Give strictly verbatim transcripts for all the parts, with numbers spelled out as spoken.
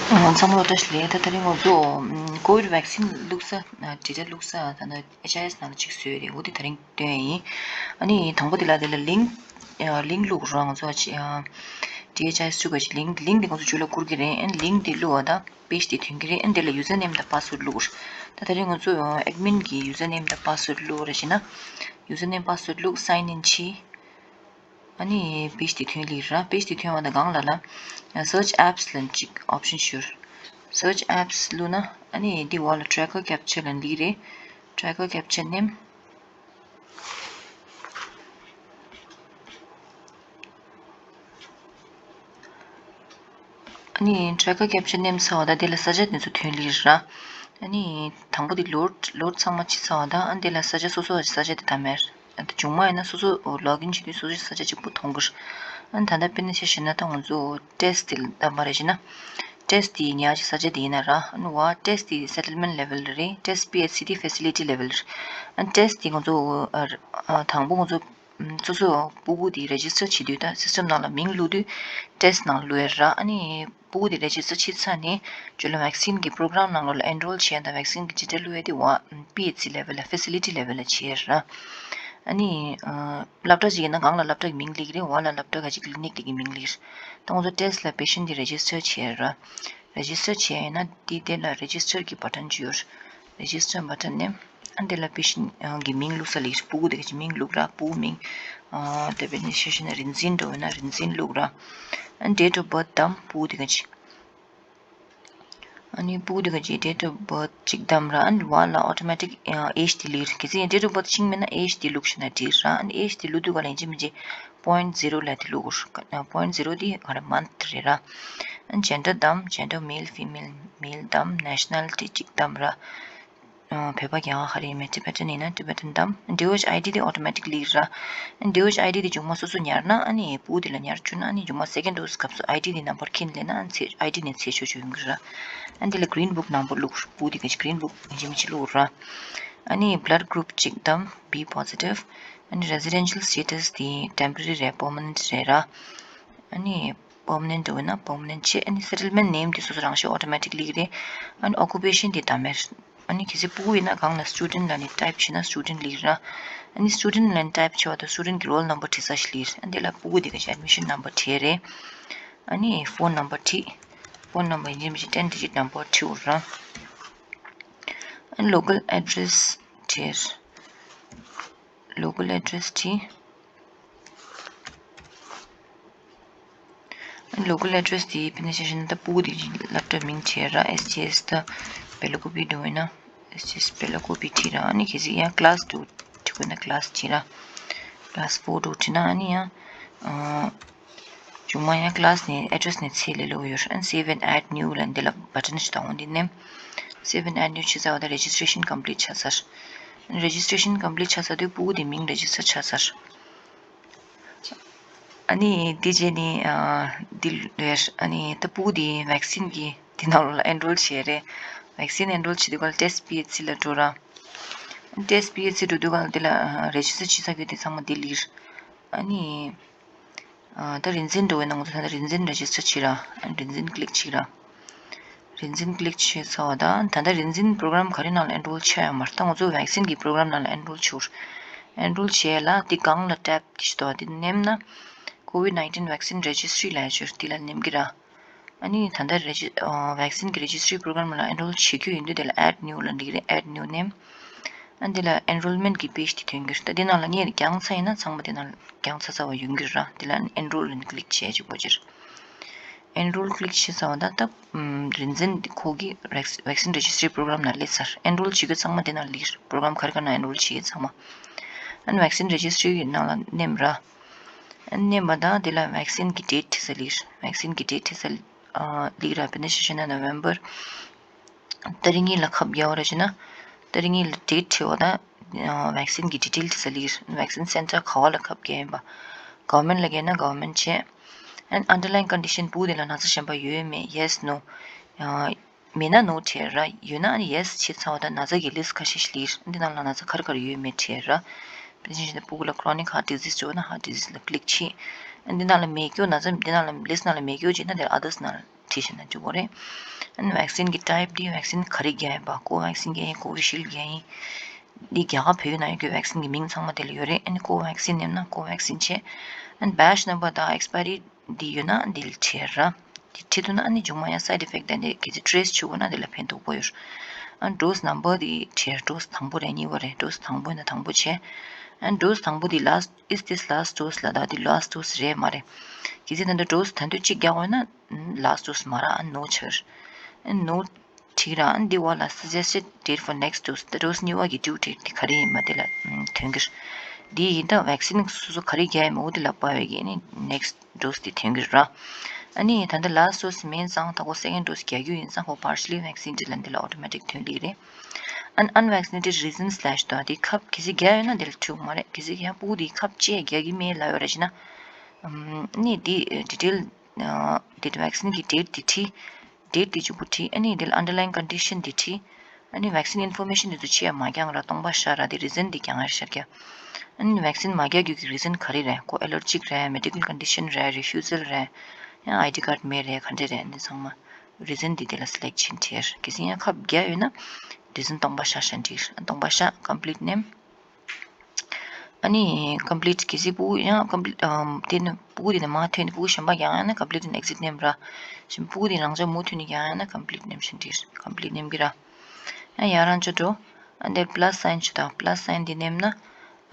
ཚང་མ་ལ་བཀྲ་ཤིས་བདེ་ལེགས། ད་དེ་རིང་ང་ཚོ་ཀོ་ཝིཌ་ཝེག་སིན་བླུགས་ས། དྲིལ་བསྒྲགས་བླུགས་ས་ད་ནི་ཨེཆ་ཨའི་ཨེས་ནང་ལ་གཅིག་བཟོས་རེད། འོ་དེ་དེ་རིང་སྟོན་ཡ་ཡིན། ཨ་ནི་དང་པོ་དེ་ལ་དེ་ལ་ལིང་ལིང་བླུགས་རོགས། ང་ཚོ་ཨེཆ་ཨའི་ཨེས་ཅིག་ག་ཅིག་ལིང་ལིང་དེ་ང་ཚོ་བརྗོད་ལ་བསྐུར་གི་རེད། ཨ་ནི་ལིང་དེ་བླུགས་པ་དང་པེ་ཇི་དེ་ཐོན་གི་རེད། ཨ་ནི་དེ་ལ་ཡུ་ཛར་ནེམ་དང་པ་སི་ཝརཌ་བླུགས། ད་དེ་རིང་ང་ཚོ་ཨེཌ་མིན་གི་ཡུ་ཛར་ནེམ་དང་པ་སི་ཝརཌ་བླུགས་ར་བྱས་ན། ཡུ་ཛར་ནེམ་པ་སི་ཝརཌ་བླུགས། སའིན་ཨིན་བྱས། ཨ་ནི་པེ་ཇི་དེ་ཐོན་ལེ་ར། པེ་ཇི་དེ་ཐོན་པ་དང་སྒང་ལ་ལ་སར་ཆི་ཨེབ་སི་ལབ་ཅིག་ཨོབ་ཤན་ཤོར། སར་ཆི་ཨེབ་སི་བླུགས་ན་ཨ་ནི་འདི་འོག་ལ་ཊེ་རེ་ཀར་ཀེབ་ཆར་ལབ་ལེ་རེད། ཊེ་རེ་ཀར་ཀེབ་ཆར་ནེམ། ཨ་ནི་ཊེ་རེ་ཀར་ཀེབ་ཆར་ནེམ་ཚར་བ་དང་དེ་ལ་ས་ཆ་དེ་ཚོ་ཐོན་ལེ་ར། ཨ་ནི་དང་པོ་དེ་ལོཌ་ལོཌ་ཚང་མ་བྱས་ཚར་བ་དང་ཨ་ནི་དེ་ལ་ས་ཆ་སོ་སོ་ས་ཆ་དེ་བདམས་པ་རེད། ཨ་ད་མཇུག་མ་ཡིན་ན་སོ་སོ་ལོག་ཨིན་བྱེད་དུས་སོ་སོའི་ས་ཆ་གཅིག་པུ་མཐོང་གི་རེད། ཨ་ནི་ད་ལྟ་དཔེར་ན་ཆ་བཞག་ན་ད་ང་ཚོ་ཊེ་སི་ཊི་དེ་བདམས་པ་རེད་བྱས་ན། ཊེ་སི་ཊི་དེ་ཉར་ཡ་ས་ཆ་དེ་ཡིན་ན་ར། ཨ་ནི་བ་ཊེ་སི་ཊི་དེ་སེ་ཊལ་མེན་ཊི་ལེ་ཝལ་རེད། ཊེ་སི་ཊི་པི་ཨེཆ་སི་དེ་ཕེ་སི་ལི་ཊི་ལེ་ཝལ་རེད། ཨ་ནི་ཊེ་སི་ཊི་དེ་ང་ཚོ་ཨ་དང་པོ་ང་ཚོ་སོ་སོ་སྤུ་གུ་དེ་རེ་ཇི་སི་ཊར་བྱེད་དུས་ད་སིས་ཊེམ་ནང་ལ་མིང་བླུགས་དུས་ཊེ་སི་ཊི་ནང་བླུགས་ཡ་ར། ཨ་ནི་སྤུ་གུ་དེ་རེ་ཇི་སི་ཊར་བྱས་ཚར་ནས་རྗེས་ལ་ཝེག་སིན་གྱི་པོ་རོ་གྷ་རམ་ནང་ལོགས་ལ་ཨེན་རོལ་བྱེད་ཡ་དང་ཝེག་སིན་གྱི་ཌེ་ཊ་བླུགས་ཡ་དེ་བ་པི་ཨེཆ་སི་ལེ་ཝལ་ལ་ཕེ་སི་ལི་ཊི་ལེ་ཝལ་ལ་བྱེད་ཡ་ར། ཨ་ནི་ཨ་སློབ་གྲྭ་ཅིག་ཡིན་ན་སྒང་ལ་སློབ་གྲྭ་གི་མིང་ལབ་ཀྱི་རེད། འོག་ལ་སློབ་གྲྭ་ག་ཅིག་ཀི་ལི་ནིག་དེ་གི་མིང་ལབ་ཀྱི་རེད། ད་ང་ཚོ་ཊེ་སི་ཊི་ལ་པེ་ཤེན་ཊི་དེ་རེ་ཇི་སི་ཊར་བྱེད་ཡ་ར། རེ་ཇི་སི་ཊར་བྱས་ཡིན་ན་དེ་དེ་ལ་རེ་ཇི་སི་ཊར་གྱི་བ་ཊན་ཅིག་ཡོད་རེད། རེ་ཇི་སི་ཊར་བ་ཊན་ནས་ཨ་དེ་ལ་པེ་ཤེན་ཊི་གི་མིང་བླུགས་ས་ལབ་ཀྱི་རེད། སྤུ་གུ་དེ་ག་ཅིག་མིང་བླུགས་ར། སྤུ་གུ་མིང་ཨ་དེ་དཔེར་ན་ཆ་བཞག་ན་རིན་ཆེན་འདྲ་བོ་ཡིན་ན་རིན་ཆེན་བླུགས་ར། ཨ་ཌེ་ཊི་ཨོཕ་བར་ཐི་བདམས། སྤུ་གུ་དེ་ག་ཅིག་ཨ་ནི་སྤུ་གུ་དེ་ག་ཅིག་ཌེ་ཊི་ཨོཕ་བར་ཐི་ཅིག་བདམས་ར། ཨ་ནི་བ་ལ་ཨོ་ཊོ་མེ་ཊིག་ཨེ་ཇི་དེ་ལབ་ཀྱི་རེད། གལ་སྲིད་ཡང་ཌེ་ཊི་ཨོཕ་བར་ཐི་ཤེས་མེད་ན་ཨེ་ཇི་དེ་བླུགས་ཤེས་ན་འགྲིག་ར། ཨ་ནི་ཨེ་ཇི་དེ་བླུགས་དུས་ག་ལ་ཡིན་གཅིག་མིན་གཅིག་པོ་ཡིན་ཊི་ཛི་རོ་ལབ་དེ་བླུགས་དགོས་རེད། པོ་ཡིན་ཊི་ཛི་རོ་དེ་ག་རེ་མནཐ་རེད་ར། ཨ་ནི་ཇེན་ཌར་བདམས། ཇེན་ཌར་མེལ་ཕི་མེལ། མེལ་བདམས། ནེ་ཤ་ནལ་ཊི་ཅིག་བདམས་ར། ཨ་བོད་པ་རྒྱ་གར་ག་རེ་ཡིན་མིན། ཊི་བེ་ཊན་ཡིན་ན་ཊི་བེ་ཊན་བདམས། འབྲེལ་ཡོད་ཀྱི་ཨའི་ཌི་དེ་ཨོ་ཊོ་མེ་ཊིག་ལབ་ཀྱི་རེད་ར། འབྲེལ་ཡོད་ཀྱི་ཨའི་ཌི་དེ་མཇུག་མ་སོ་སོ་ཉར་ན་ཨ་ནི་སྤུ་གུ་དེ་ལ་ཉར་བཅུག་ན་ཨ་ནི་མཇུག་མ་སེ་ཀེན་ཌི་ཌོ་སི་སྐབས་སུ་ཨའི་ཌི་དེ་ནམ་བར་ཁྱེར་སླེབས་ན་ཨ་ནི་ཚེ་ཨའི་ཌི་ནས་ཚེ་ཆོག་ཆོག་ཡོང་གི་རེད་ར། ཨ་ནི་དེ་ལ་གི་རིན་བུག་ནམ་བར་བླུགས། སྤུ་གུ་དེ་ག་ཅིག་གི་རིན་བུག་ཡིན་གཅིག་མིན་གཅིག་བླུགས་ར། ཨ་ནི་བྷ་ལཌ་གུ་རུབ་ཅིག་བདམས། བི་པོ་ཟི་ཊིབ། ཨ་ནི་རེ་ཛི་ཌེན་ཤལ་སི་ཊེ་ཊས་དེ་ཊེམ་པོ་ར་རི་རེད། པར་མ་ནེན་ཊི་རེད་ར། ཨ་ནི་པར་མ་ནེན་ཊི་འདྲ་བོ་ཡིན་ན་པར་མ་ནེན་ཊི་བྱས། ཨ་ནི་སེ་ཊལ་མེན་ཊི་ནེམ་དེ་སོ་སོ་རང་བཞིན་ཨོ་ཊོ་མེ་ཊིག་ལབ་ཀྱི་རེད། ཨ་ནི་ཨོ་ཀུ་པེ་ཤན་དེ་བདམས་པ་རེད། ཨ་ནི་གལ་སྲིད་སྤུ་གུ་ཡིན་ན་སྒང་ལ་སི་ཊུ་ཌེན་ཊི་ལབ་ནས་ཊའིབ་བྱས་ན་སི་ཊུ་ཌེན་ཊི་ལབ་ཀྱི་རེད། ཨ་ནི་སི་ཊུ་ཌེན་ཊི་ལབ་ནས་ཊའིབ་བྱས་པ་དང་སི་ཊུ་ཌེན་ཊི་གི་རོལ་ནམ་བར་བྲིས་ས་ཞིག་ལབ་ཀྱི་རེད། ཨ་ནི་དེ་ལ་སྤུ་གུ་དེ་ག་ཅིག་ཨེཌ་མི་ཤན་ནམ་བར་བྲིས་རེད། ཨ་ནི་ཕོན་ནམ་བར་བྲིས། ཕོན་ནམ་བར་ཡིན་གཅིག་མིན་གཅིག་ཊེན་ཌི་ཇིཊ་ནམ་བར་བྲིས་དགོས་ར། ཨ་ནི་ལོ་ཀལ་ཨེ་ཌི་རེ་སི་བྲིས། ལོ་ཀལ་ཨེ་ཌི་རེ་སི་བྲིས། ལོ་ཀལ་ཨེ་ཌི་རེ་སི་དེ་དཔེར་ན་ཆ་བཞག་ན་ད་སྤུ་གུ་དེ་སློབ་གྲྭ་མིང་བྲིས་ར། ཨེས་ཇི་ཨེས་ད་བེ་ལ་ཀོ་པི་འདྲ་བོ་ཡིན་ན་ཨེས་ཇི་ཨེས་བེ་ལ་ཀོ་པི་བྲིས་ར། ཨ་ནི་གལ་སྲིད་ཡང་ཀི་ལཱ་སི་འདྲ་བོ་བྲི་དགོས་ན་ཀི་ལཱ་སི་བྲིས་ར། ཀི་ལཱ་སི་ཕོར་འདྲ་བོ་བྲིས་ན་ཨ་ནི་ཡང་ཨ་མཇུག་མ་ཡང་ཀི་ལཱ་སི་ནས་ཨེ་ཌི་རེ་སི་ནས་ཚུར་སླེབས་ལོ་ཡོད་ར། ཨ་ནི་སེབ་ཨེན་ཌི་ཨེཌ་ནིའུ་ལབ་འདི་ལ་བ་ཊན་ཞིག་དང་པོ་འདི་མནན། སེབ་ཨེན་ཌི་ཨེཌ་ནིའུ་བྱས་ཚར་བ་དང་རེ་ཇི་སི་ཊྲེ་ཤན་ཀམ་པི་ལིཊ་ཆགས་ཚར། ཨ་ནི་རེ་ཇི་སི་ཊྲེ་ཤན་ཀམ་པི་ལིཊ་ཆགས་ཚར་དུས་སྤུ་གུ་དེ་མིང་རེ་ཇི་སི་ཊར་ཆགས་ཚར། ཨ་ནི་དེ་རྗེས་ནས་ཨ་འདི་ལོས། ཨ་ནི་ད་སྤུ་གུ་དེ་ཝེག་སིན་གྱི་དེ་ནང་ལོགས་ལ་ཨེན་རོལ་བྱས་རེད། ཝེག་སིན་ཨེན་རོལ་བྱེད་དུས་སྒང་ལ་ཊེ་སི་ཊི་པི་ཨེཆ་སི་ལ་འགྲོ་ར། ཊེ་སི་ཊི་པི་ཨེཆ་སི་འགྲོ་དུས་སྒང་ལ་དེ་ལ་ཨ་རེ་ཇི་སི་ཊར་བྱས་ཚར་གི་དེ་ཚང་མ་དེ་ལ་ཡོད་རེད། ཨ་ནི་ཨ་ད་རིན་ཆེན་འདྲ་བོའི་ནང་ཚོ་ད་ལྟ་རིན་ཆེན་རེ་ཇི་སི་ཊར་བྱས་ར། ཨ་ནི་རིན་ཆེན་ཀི་ལིག་བྱས་ར། རིན་ཆེན་ཀི་ལིག་བྱས་ཚར་བ་དང་ད་ལྟ་རིན་ཆེན་པོ་རོ་གྷ་རམ་ག་རེ་ནང་ལ་ཨེན་རོལ་བྱས་ཡོད་མ་རེད། ད་ང་ཚོ་ཝེག་སིན་གྱི་པོ་རོ་གྷ་རམ་ནང་ལ་ཨེན་རོལ་བྱས་ཡོད་རེད། ཨེན་རོལ་བྱས་ལ་དེ་སྒང་ལ་ཊེབ་དེ་ཞིག་འདུག་དེ་མནན་ན་ཀོ་ཝིཌ་ནའིན་ཊིན་ཝེག་སིན་རེ་ཇི་སི་ཊི་རི་ལབ་ཡ་ཅིག་ཡོད་རེད། དེ་ལ་མནན་གྱི་ར། ཨ་ནི་ད་ལྟ་རེ་ཇི་ཝེག་སིན་གྱི་རེ་ཇི་སི་ཊི་རི་པོ་རོ་གྷ་རམ་ལ་ཨེན་རོལ་བྱེད་རྒྱུ་ཡིན་དུས་དེ་ལ་ཨེཌ་ནིའུ་ལབ་འགྲིག་གི་རེད། ཨེཌ་ནིའུ་མནན། ཨ་འདི་ལ་ཨེན་རོལ་མེན་ཊི་གི་པེ་ཇི་དེ་ཐོན་གྱི་རེད། ད་འདི་ནང་ལ་ངས་བརྒྱངས་ཚར་ཡིན་ན་ཚང་མ་འདི་ནང་ལ་བརྒྱངས་ཚར་ཚར་བ་ཡོང་གི་རེད་ར། འདི་ལ་ཨེན་རོལ་ལབ་ནས་ཀི་ལིག་བྱས་བྱེད་དགོས་ཀྱི་རེད། ཨེན་རོལ་ཀི་ལིག་བྱས་ཚར་བ་ད་ད་རིན་ཆེན་འདི་ཁོ་གི་ཝེག་སིན་རེ་ཇི་སི་ཊི་རི་པོ་རོ་གྷ་རམ་ནང་སླེབས་ཚར། ཨེན་རོལ་བྱེད་རྒྱུ་ཚང་མ་འདི་ནང་སླེབས་ཀྱི་རེད། པོ་རོ་གྷ་རམ་ག་རེ་ག་རེ་ནང་ཨེན་རོལ་བྱེད་རྒྱུ་ཚང་མ། ཨ་ནི་ཝེག་སིན་རེ་ཇི་སི་ཊི་རི་ཡི་ནང་ལ་མནན་ར། ཨ་ནི་མནན་པ་དང་དེ་ལ་ཝེག་སིན་གྱི་ཌེ་ཊི་བྲིས་ས་སླེབས་རེད། ཝེག་སིན་གྱི་ཌེ་ཊི་བྲིས་ས་སླེབས་ར། དཔེར་ན་ཆ་བཞག་ན་ནོ་ཝེམ་བར་ཏ་རིག་གཉིས་ལ་ཁབ་བརྒྱབ་པ་རེད་བྱས་ན། ཏ་རིག་གཉིས་ལ་ཌེ་ཊི་བྲིས་པ་དང་ཝེག་སིན་གྱི་ཌི་ཊེལ་བྲིས་ས་སླེབས་རེད། ཝེག་སིན་སེན་ཊར་ག་པ་ལ་ཁབ་བརྒྱབ་ཡིན་པ། གོ་ཝར་མེན་ཊི་ལ་བརྒྱབ་ན་གོ་ཝར་མེན་ཊི་བྱས། ཨ་ནི་ཨན་ཌར་ལའིན་ཀོན་ཌི་ཤན་སྤུ་གུ་དེ་ལ་ན་ཚ་གཞན་པ་ཡོད་མེད། ཡེ་སི་ནོ། མེད་ན་ནོ་བྲིས་ར། ཡོད་ན་ཨ་ནི་ཡེ་སི་བྲིས་ཚར་བ་དང་ན་ཚ་གི་ལིས་ཊི་ཁ་ཤས་ཤིག་སླེབས་རེད། འདི་ནང་ལ་ན་ཚ་ག་རེ་ག་རེ་ཡོད་མེད་བྲིས་ར། དཔེར་ན་ཆ་བཞག་ན་སྤུ་གུ་ལ་ཀོ་རོ་ནིག་ཧར་ཊི་ཌི་ཟིས་འདྲ་བོ་ན་ཧར་ཊི་ཌི་ཟིས་ལ་ཀི་ལིག་བྱས། འདི་ནང་ལ་མེད་རྒྱུ་ན་ཚ་འདི་ནང་ལ་ལིས་ཊི་ནང་ལ་མེད་རྒྱུ་བྱས་ན་དེར་ཨ་དར་སི་ནང་ལ་བྲིས། བྱས་ན་འགྲིག་གི་རེད། ཨ་ནི་vaccine་གི་type་འདི་vaccine་ག་རེ་རྒྱག་ཡིན་པ། Covaxin་རྒྱག་ཡིན། Covishield་རྒྱག་ཡིན། འདི་རྒྱ་གར་བོད་ཡིག་ནང་ཡོད་རྒྱུ་vaccine་གི་མིང་ཚང་མ་དེ་ལ་ཡོད་རེད། ཨ་ནི་Covaxin་ནེམ་ན་Covaxin་བྱས། ཨ་ནི་batch number་དང་expiry་འདི་ཡོད་ན་འདི་ལ་བྲིས་ར། འདི་བྲིས་འདུག་ན་ཨ་ནི་མཇུག་མ་ཡང་side effect་དང་འདི་གལ་སྲིད་trace་བྱེད་དགོས་ན་འདི་ལ་ཕན་ཐོགས་པོ་ཡོད། ཨ་ནི་dose number་འདི་བྲིས། dose་དང་པོ་རེད། གཉིས་པ་རེད། dose་དང་པོ་ཡིན་ན་དང་པོ་བྱས། ཨ་ནི་dose་དང་པོ་འདི་last, is this last dose་ལབ་ད་འདི་last dose་རེད་མ་རེད། གལ་སྲིད་ད་ལྟ་dose་ད་དུང་གཅིག་རྒྱག་དགོས་ན་last dose་མ་རག་ཨ་ནི་no་ཆགས། ཨ་ནི་no་བྲིས་ར། ཨ་ནི་འདི་འོག་ལ་suggested date for next dose། ད་dose་གཉིས་པ་གི་due date་དེ་ག་རེ་ཡིན་པ་དེ་ལ་ཐོན་གྱི་རེད། འདི་ཡིན་ད་vaccine་སོ་སོ་ག་རེ་རྒྱག་ཡིན་པ་འོ་དེ་ལ་དཔག་པའི་གི་ཨ་ནི་next dose་དེ་ཐོན་གྱི་རེད་ར། ཨ་ནི་ད་ལྟ་last dose་མིན་ཙང་ད་ཁོ་second dose་རྒྱག་རྒྱུ་ཡིན་ཙང་ཁོ་partially vaccinated་ལ་འདི་ལ་automatic་ཐོན་གྱི་རེད། ཨ་ནི་unvaccinated reasons་ལབ་ཞིག་འདུག་དེ་ཁབ་གལ་སྲིད་རྒྱག་ཡོད་ན་འདི་ལ་འཁྲུག་མ་རེད། གལ་སྲིད་ཡང་སྤུ་གུ་དེ་ཁབ་ཅིག་རྒྱག་གི་མེད་ལབ་ཡོད་རེད་ཅེ་ན། ཨམ་ཨ་ནི་འདི་detail་ཨ་འདི་vaccine་གི་date་དེ་བྲིས། date་དེ་གཅིག་པུ་བྲིས། ཨ་ནི་འདི་ལ་underlying condition་དེ་བྲིས། ཨ་ནི་vaccine information་དེ་ཚོ་ཕྱིའ་མ་རྒྱག་ར། སྟོང་པ་བཞག་ར། དེ་reason་དེ་རྒྱག་ཡ་ཤར་རྒྱག་ཨ་ནི་vaccine་མ་རྒྱག་རྒྱུ་གི་reason་ག་རེ་རེད། ཁོ་allergic་རེད། medical condition་རེད། refusal་རེད། ཡང་ID card་མེད་རེད། ག་འདྲ་རེད། འདི་ཚང་མ་reason་དེ་དེ་ལ་select་བྱས་བྲིས། གལ་སྲིད་ཡང་ཁབ་བརྒྱབ་ཡོད་ན་reason་སྟོང་པ་བཞག་བཞག་བྲིས། སྟོང་པ་བཞག complete་ནེམ། ཨ་ནི་complete་གལ་སྲིད་སྤུ་གུ་ཡང་complete་ཨམ་དེ་ནི་སྤུ་གུ་དེ་ནི་མ་ཐོན་ནས་སྤུ་གུ་གཞན་པ་རྒྱག་ཡང་ན་complete་ནི་exit་ནེམ་ར། གཞན་སྤུ་གུ་དེ་རང་ཅག་མུ་མཐུད་ནས་རྒྱག་ཡང་ན་complete་ནེམ་བཞིན་བྲིས། complete་ནེམ་གི་ར། ཡང་ཡར་རང་ཅོ་འགྲོ། ཨ་འདིར་plus sign་ཅིག་དང་plus sign་འདི་ནེམ་ན།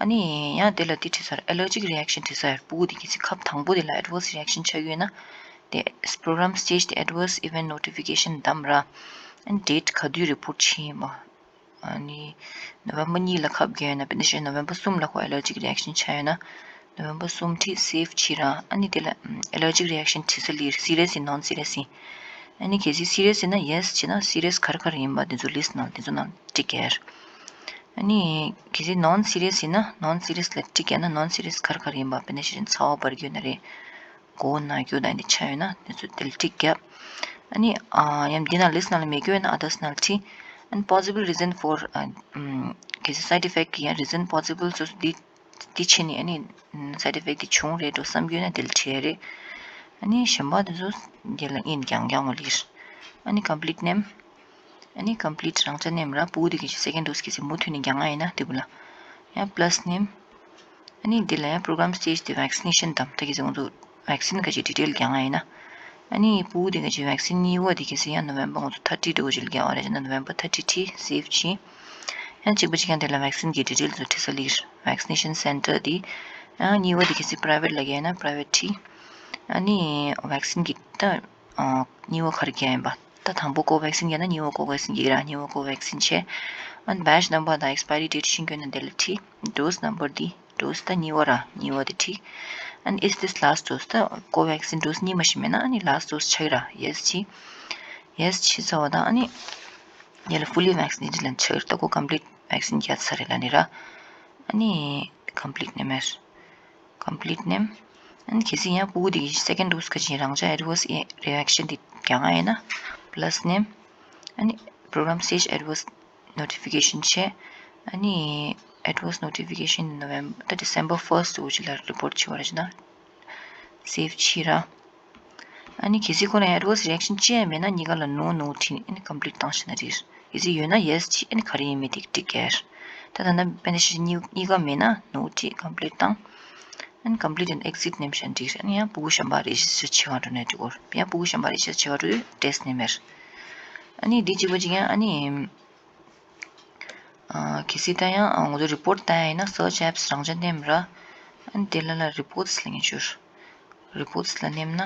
ཨ་ནི་ཡང་དེ་ལ་འདི་བྲིས་ཚར། allergic reaction་བྲིས་ཚར། སྤུ་གུ་དེ་གལ་སྲིད་ཁབ་དང་པོ་དེ་ལ་adverse reaction་ཆགས་ཡོད་ན། དེ་program stage་དེ་adverse event notification་བདམས་ར། ཨ་ནི་date་ག་དུས་report་བྱེད་ཡིན་པ། ཨ་ནི་November་གཉིས་ལ་ཁབ་བརྒྱབ་ཡོད་ན། དཔེར་ན་བཤད་November་གསུམ་ལ་ཁོ་allergic reaction་ཆགས་ཡོད་ན། November་གསུམ་བྲིས། save་བྱས་ར། ཨ་ནི་དེ་ལ་ཨམ་allergic reaction་བྲིས་ས་ལི་serious་ཡིན་non-serious་ཡིན། ཨ་ནི་གལ་སྲིད་serious་ཡིན་ན་yes་བྱས་ན་serious་ག་རེ་ག་རེ་ཡིན་པ་དེ་ཚོ་list་ནང་དེ་ཚོ་ནང་tick་རྒྱག་ཨ་ནི་གལ་སྲིད་non-serious་ཡིན་ན་non-serious་ལ་tick་རྒྱག་ན་non-serious་ག་རེ་ག་རེ་ཡིན་པ། དཔེར་ན་བཤད་ཚ་བ་འབར་རྒྱུ་ན་རེད། མགོ་ན་རྒྱུ་དང་འདི་ཆ་ཡོད་ན་དེ་ཚོ་དེ་ལ་tick་རྒྱབ། ཨ་ནི་ཨ་ཡང་འདི་ན་list་ནང་ལ་མེད་རྒྱུ་ཡོད་ན་others་ནང་ལ་བྲིས། And possible reason for ཨ་ཨམ་གལ་སྲིད་side effect་གི་ཡང་reason possible་སོ་སོ་འདི་འདི་ཕྱིན་ནས་ཨ་ནི་side effect་འདི་བྱུང་རེད་འགྲོ་བསམ་རྒྱུ་ཡོད་ན་དེ་ལ་བྲིས་རེད། ཨ་ནི་གཞན་པ་དེ་ཚོ་འདི་ལ་ཨིན་རྒྱང་རྒྱང་བ་ལིར། ཨ་ནི་complete་ནེམ། ཨ་ནི་complete་རང་ཅག་ནེམ་ར། སྤུ་གུ་དེ་གི་second dose་གི་ཚེ་མུ་མཐུད་ནས་རྒྱང་ང་ཡིན་ན་དེ་བུ་ལ། ཡང་plus་ནེམ། ཨ་ནི་འདི་ལ་ཡང་program stage་དེ་vaccination་དམ་ད་གི་ཚེ་ང་ཚོ་vaccine་ག་ཅིག་detail་རྒྱང་ང་ཡིན་ན། ཨ་ནི་སྤུ་གུ་དེ་ག་ཅིག་vaccine་གཉིས་པ་དེ་གི་ཚེ་ཡང་November་ང་ཚོ་thirty་འགྲོ་གི་ཅིག་རྒྱང་བ་རེད་ཅེ་ན་November་thirty་བྲིས། save་བྱས། ཡང་གཅིག་པ་གཅིག་ཡང་དེ་ལ་vaccine་གི་detail་ཚོ་བྲིས་ས་ལིར། vaccination center་དེ་ཡང་གཉིས་པ་དེ་གི་ཚེ་private་ལ་རྒྱག་ཡིན་ན་private་བྲིས། ཨ་ནི་vaccine་གི་ད་ཨ་གཉིས་པ་ག་རེ་རྒྱག་ཡིན་པ། ད་དང་པོ་Covaxin་རྒྱག་ན་གཉིས་པ་Covaxin་རྒྱག་ར། གཉིས་པ་Covaxin་བྱས། ཨ་ནི་batch number་དང་expiry date་ཤིང་སྐྱོན་ན་དེ་ལ་བྲིས། dose number་འདི་dose་ད་གཉིས་པ་ར་གཉིས་པ་དེ་བྲིས། ཨ་ནི་is this last dose། ད་Covaxin་dose་གཉིས་མ་ཞིག་མེད་ན་ཨ་ནི་last dose་ཆགས་ར། yes་བྱས། yes་བྱས་ཚར་བ་དང་ཨ་ནི་ཡ་ལ་fully vaccinated་ལ་ཆགས་ར། ད་ཁོ་complete vaccine་རྒྱག་ཚར་རེད་ལ་ནི་ར། ཨ་ནི་complete་ནེམ་མེར། complete་ནེམ། ཨ་ནི་གལ་སྲིད་ཡང་སྤུ་གུ་དེ་གི་second dose་ག་ཅིག་རང་ཅག་adverse reaction་དེ་རྒྱག་ཡིན་ན་plus་ནེམ། ཨ་ནི་program stage adverse notification་བྱས། ཨ་ནི་adverse notification་November་ད་December first་འུ་ཅི་ལ་report་བྱས་པ་རེད་ཅེ་ན་save་བྱས་ར། ཨ་ནི་གལ་སྲིད་ཁོ་ན་adverse reaction་ཅི་ཡང་མེད་ན་གཉིས་ཀ་ལ་no no་བྲིས་ཨ་ནི་complete་བཏང་ཤེ་ན་རེད། གལ་སྲིད་ཡོད་ན་yes་བྱས་ཨ་ནི་ག་རེ་ཡིན་མིན་དེ་tick་རྒྱག་ད་ད་ལྟ་དཔེར་ན་ཤེ་གཉིས་གཉིས་ཀ་མེད་ན་no་བྲིས་complete་བཏང་། ཨ་ནི་complete་and exit་ནེམ་ཤེ་ན་རེད། ཨ་ནི་ཡང་སྤུ་གུ་གཞན་པ་རེ་ཞིག་ཆེ་བ་འགྲོ་ནས་འགྲོ་གོ་ཡང་སྤུ་གུ་གཞན་པ་རེ་ཞིག་ཆེ་བ་འགྲོ་test་ནེམ་མེར། ཨ་ནི་འདི་གཅིག་པ་གཅིག་ཡང་ཨ་ནི། ཨ་གལ་སྲིད་ད་ཡང་ང་ཚོ་report་བཏང་ཡ་ཡིན་ན་search apps་རང་ཅག་ནེམ་ར། ཨ་ནི་དེ་ལ་ལ་reports་ལ་ངེས་ཅུར། reports་ལ་ནེམ་ན།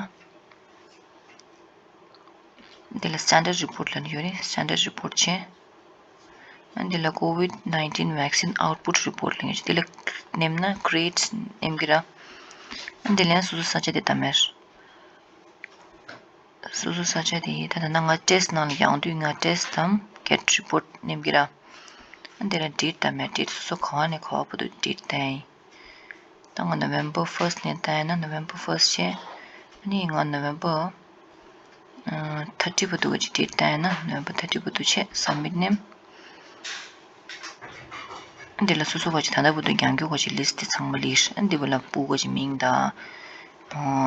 དེ་ལ་standard report་ལ་ནི་ཡོད་རེད། standard report་བྱས། ཨ་ནི་དེ་ལ་COVID nineteen vaccine output report་ལ་ངེས་ཅུར་དེ་ལ་ནེམ་ན་create་ནེམ་གི་ར། ཨ་ནི་དེ་ལ་ཡང་སོ་སོ་ས་ཆ་དེ་ད་མེར། སོ་སོ་ས་ཆ་དེ་ད་ད་ན་ང་test་ནང་ལ་ཡང་དུས་ང་test་དམ་get report་ནེམ་གི་ར། ཨ་འདི་ར་date་དམ་མེ་date་སོ་སོ་ག་བ་ནས་ག་བ་བར་དུ་date་བསྟན་ཡིན། ད་ང་November first་ནས་བསྟན་ཡིན་ན་November first་བྱས། ཨ་ནི་ང་November་ཨ་thirty་བར་དུ་ག་ཅིག་date་བསྟན་ཡིན་ན་November thirty་བར་དུ་བྱས་submit་ནེམ། ཨ་འདི་ལ་སོ་སོ་ག་ཅིག་ད་ལྟ་བར་དུ་རྒྱང་སྐྱོད་ག་ཅིག་list་དེ་ཚང་མ་list་ཨ་འདི་བ་ལ་སྤུ་ག་ཅིག་མིང་དང་།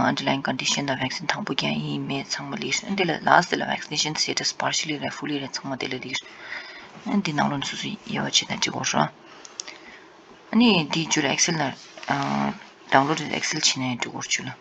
underlying condition དང་vaccine དང་པོ་རྒྱག་ཡིན་མེད་ཚང་མ་ལིར། འདི་ལ་last དེ་ལ་vaccination status partially རེད་fully རེད་ཚང་མ་དེ་ལ་ལིར། འདི་ནང་ལོགས་ནས་སོ་སོ་དབྱེ་བ་ཕྱེ་ན་འགྲིག་གོ་ར། ཨ་ནི་འདི་རྒྱུ་ལ་Excel ལ་download Excel བྱེད་ན་འགྲིག་གོ་ར་རྒྱུ་ལ།